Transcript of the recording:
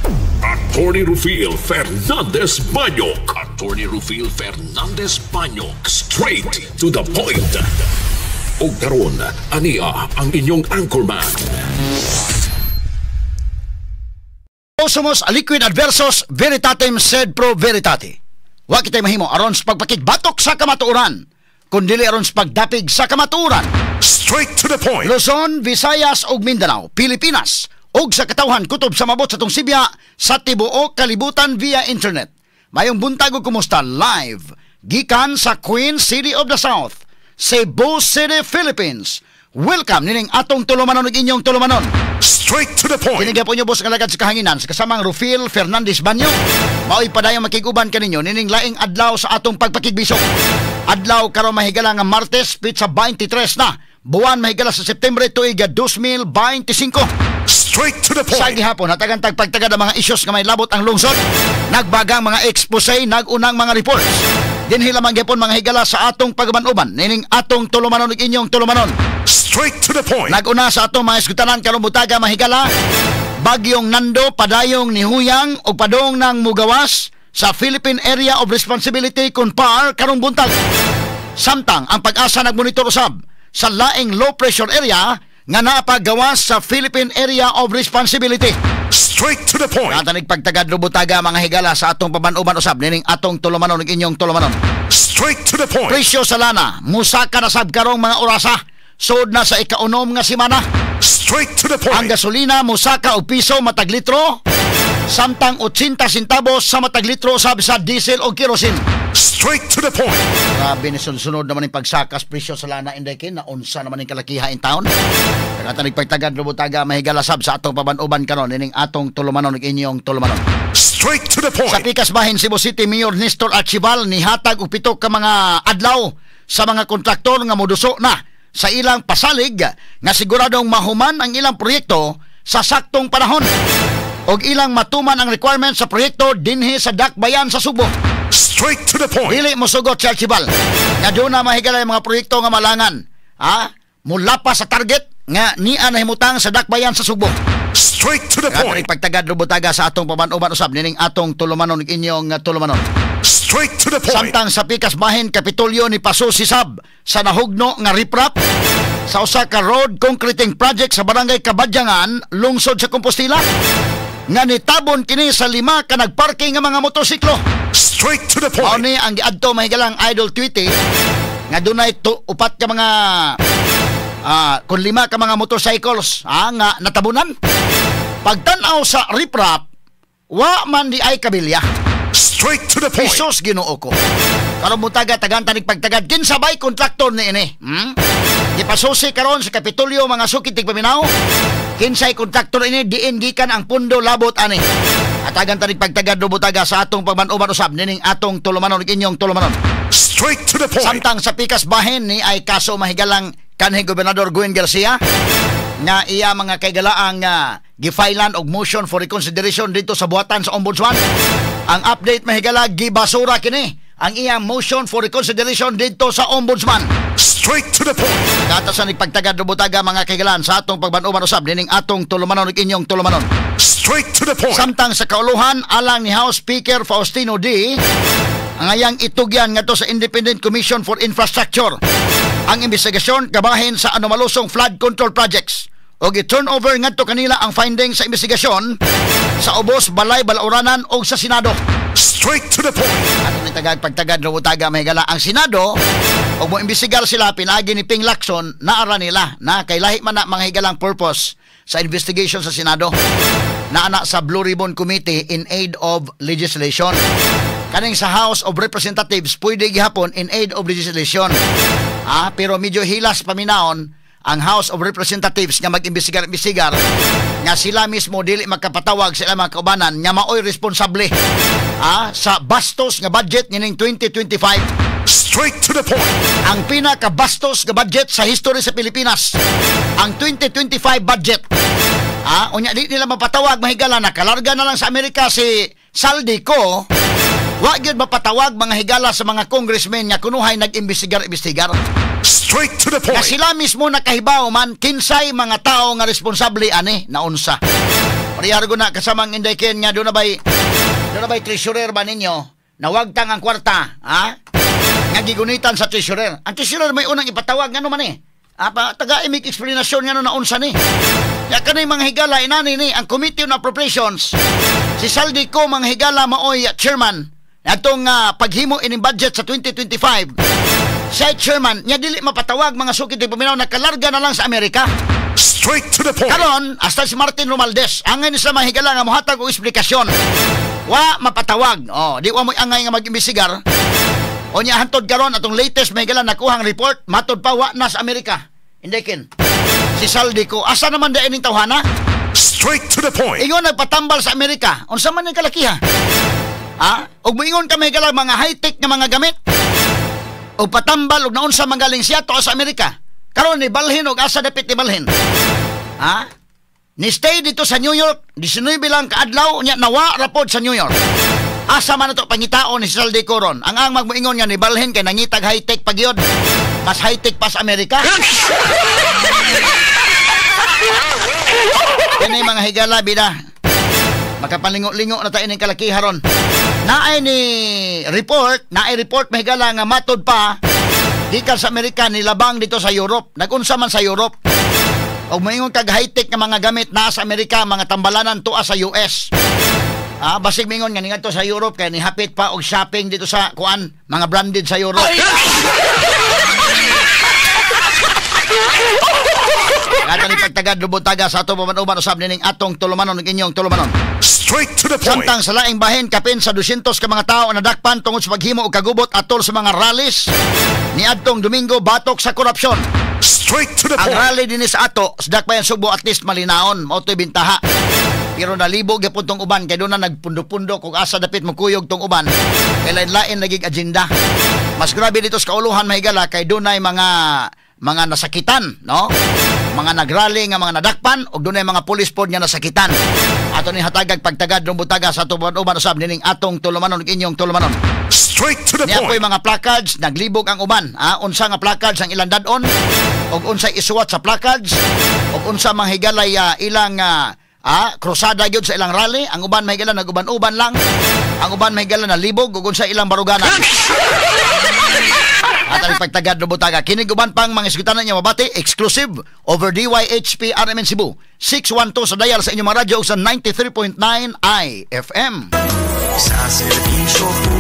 Attorney Rufil Fernandez Banyok. Attorney Rufil Fernandez Banyok. Straight to the point. Og karon, ania ang inyong anchorman. Somos aliquid adversos veritatem sed pro veritate. Wa kitay mahimo aron sa pagpakigbatok sa kamatuoran, kundili aron sa pagdapig sa kamatuoran. Straight to the point. Luzon, Visayas ug Mindanao, Pilipinas ug sa katawhan kutob sa mabot sa tong sibya sa tibuok kalibutan via internet. Mayong buntag ug kumusta live gikan sa Queen City of the South, Cebu City, Philippines. Welcome nining atong tulumanon ug inyong tulumanon. Straight to the point. Kini gyapon nyo boss nga lagad sa kahanginan sa kasamang Rufil Fernandez Banyo. Mao'y padayong makig-uban kaninyo nining laing adlaw sa atong pagpakigbisok. Adlaw karon mahigala nga Martes, pitsa 23 na. Buwan mahigala sa September tuig 2025. Straight to the Sa point. gihapon hatagan tagpagtagad ang mga isyos nga may labot ang lungsod. Nagbagang mga expose, nagunang mga reports. Dinhi lamang gyapon mga higala sa atong pag-uban-uban nining atong tulumanon ug inyong tulumanon. Straight to the point. Naguna sa atong mga esgutanan karong butaga mahigala, Bagyong Nando padayong nihuyang og padong ng mugawas sa Philippine Area of Responsibility kun PAR karong buntag. Samtang ang Pag-asa nagmonitor usab sa laing low pressure area nga naapagawas sa Philippine Area of Responsibility. Straight to the point. Natanig pagtagad butaga mga higala sa atong paban-uban usab nining atong tulumanon ug inyong tulumanon. Straight to the point. Presyo sa lana musaka na sab karong mga orasa. Sud na sa ikaunom nga semana. Straight to the Ang point. Gasolina musaka og piso matag litro, samtang 80 centavos sa matag litro sab sa diesel o kerosene. Straight to the point. Grabe ni sunod naman yung pagsakas presyo sa lana, Inday Ken, na unsa naman yung kalakiha in town. Kagatan pagtagad lubutaga mahigala sab sa atong paban-uban karon ining atong tulumanon ug inyong tulumanon. Straight to the Sa point. pikas bahin, Cebu City Mayor Nestor Archival nihatag og 7 ka mga adlaw sa mga kontraktor nga moduso na sa ilang pasalig nga siguradong mahuman ang ilang proyekto sa saktong panahon og ilang matuman ang requirements sa proyekto dinhi sa Dakbayan sa Sugbo. Straight to the point. Dili mosugot si Archival nga doon na mahigala yung mga proyekto nga malangan. Ha? Mula pa sa target nga niya nahimutang sa Dakbayan sa Sugbo. Straight to the Kaya point. Pagtagad lubutaga sa atong paban-uban usab nining atong tulumanon ug inyong tulumanon. Straight to the point. Samtang sa pikas bahin, Kapitolyo ni paso si sab sa nahugno nga riprap sa usa ka road concreting project sa Barangay Kabadyangan, lungsod sa Compostela, nga nitabon kini sa 5 ka nagparking nga mga motorsiklo. Straight to the Mao point. ni ang giadto mahigalang Idol Tweety nga dunay upat ka mga kun 5 ka mga motorcycles nga natabunan. Pagtan-aw sa riprap, wa man di ay kabilya. Straight to the point. Jesus, Ginoo ko. Karon mutaga tagan tanig pagtagad kinsa bay kontraktor ni ini? Hmm? Gipasusi karon sa Kapitolyo mga suki tigpaminaw. Kinsay kontraktor ini, diin gikan ang pundo labot ani? Atagan tanig pagtagad butaga sa atong pagman-uban usab nining atong tulumanon ug inyong tulumanon. Straight to the point. Samtang sa pikas bahin ni ay kaso mahigalang kanhi Gobernador Gwen Garcia nga iya mga kaigalaang gifailan og motion for reconsideration dito sa buhatan sa Ombudsman. Ang update mahigala, gibasura kini ang iyang motion for reconsideration dito sa Ombudsman. Straight to the point. Katasan pagtagad butaga mga kaigalan sa atong pagban-uban usab nining atong tulumanon ug inyong tulumanon. Straight to the point. Samtang sa kauluhan, alang ni House Speaker Faustino D ang ayang itugyan ngadto sa Independent Commission for Infrastructure ang investigasyon kabahin sa anomalosong flood control projects og i-turn over ngadto kanila ang findings sa investigasyon sa ubos balay balauranan og sa Senado. Straight to the point. Ano ni tagag pagtagad rubutaga mahigala ang Senado og mo imbestigar sila pinaagi ni Ping Lacson, naara nila na kay lahi man na mga higalang purpose sa investigation sa Senado, naana sa Blue Ribbon Committee in aid of legislation. Kaning sa House of Representatives pwede gihapon in aid of legislation. Pero medyo hilas paminaon ang House of Representatives nga mag-imbestigar-imbestigar nga sila mismo dili makapatawag sa ilang mga kaubanan nga maoy responsable sa bastos nga budget nining 2025. Straight to the point. Ang pinakabastos nga budget sa history sa Pilipinas, ang 2025 budget. Unya di nila mapatawag mahigala, nakalarga na lang sa Amerika si Zaldy Co. Wa gyud mapatawag mga higala sa mga congressmen nga kunuhay nag-imbestigar-imbestigar. Straight to the Nga point. sila mismo nakahibaw man kinsay mga tao nga responsable ani naunsa. Parehar ko na kasamang Inday Ken nga doon na ba'y treasurer ba ninyo nawagtang ang kwarta, ha? Nga gigunitan sa treasurer. Ang treasurer may unang ipatawag, ngano man eh. Apa, taga imig eksplanasyon ngano na unsa ni. Ya kanay mga higala inani ni ang Committee on Appropriations. Si Zaldy Co, mga higala, maoy chairman atong paghimo ining budget sa 2025. Siya chairman nya dili mapatawag, mga sukit di paminaw, nakalarga na lang sa Amerika. Straight to the point. Karon, hasta si Martin Romualdez, angay ni sa mga higala nga mohatag og eksplikasyon. Wa mapatawag. Oh, di wa mo angay nga mag-imbestigar. O niya hantod karon atong latest, may higala, nakuhang report, matod pa wa na sa Amerika. Inday Ken. Si Zaldy Co, asa naman da ining tawhana? Straight to the point. Ingon nagpatambal sa Amerika. Unsa man ning kalakiha? Ha? Og moingon ka, may higala, mga high-tech nga mga gamit. Og patambal og naunsa man galing siya to sa Amerika. Karon ni balhin og asa dapit ni balhin? Ha? Ni stay dito sa New York, 19 lang kaadlaw nya nawa rapod sa New York. Asa man ato pangitaon ni Zaldy Co ron? Ang magmoingon nga ni balhin kay nangitag high-tech pagyod. Mas high-tech pa sa Amerika. Kini mga higala bida. Makapalingo-lingo na tayo ng kalakiha ron. Naay ni report, naay report, mahigala, nga matod pa gikan sa Amerika nilabang dito sa Europe. Nagunsa man sa Europe? Og moingon kag high-tech nga mga gamit naa sa Amerika, mga tambalanan tuwa sa US. Ah, basig mingon nga ningadto sa Europe kay nihapit pa og shopping dito sa kuan, mga branded sa Europe. Ato ni pagtagad lubot-taga sa ato paman-uban usab nining atong tulumanon ug inyong tulumanon. Straight to the point. Samtang sa laing bahin, kapin sa 200 ka mga tawo nadakpan tungod sa paghimo og kagubot atol sa mga rallies niadtong Domingo batok sa korupsyon. Straight to the Ang point. Rally dinhi sa ato sa Dakbayan Sugbo at least malinaon, mao to'y bintaha. Pero nalibog gyapon tong uban kay doon na nagpundo-pundo kung asa dapit mokuyog tong uban. Kay lain-lain naging agenda. Mas grabe dito sa kauluhan, mahigala, kay dunay mga nasakitan, no? Mga nagrally nga mga nadakpan ug dunay mga pulis pod nga nasakitan. Ato ni hatagag pagtagad rong butaga sa ato uban usab nining atong tulumanon ug inyong tulumanon. Straight to the Niya po'y point. Mga placards, naglibog ang uban. Ha? Unsa nga placards ang ilang dad-on, ug unsay isuwat sa placards, ug unsa mga higalay ilang krusada gyud sa ilang rally. Ang uban, mahigala, nag-uban-uban lang. Ang uban, mahigala, nalibog ug unsa ilang baruganan. At ang pagtagad lubutaga. Kinig uban pang mga isgutanan niya mabati, exclusive over DYHP RMN Cebu. 612 sa dial sa inyong mga radyo ug sa 93.9 IFM. Sa serbisyo.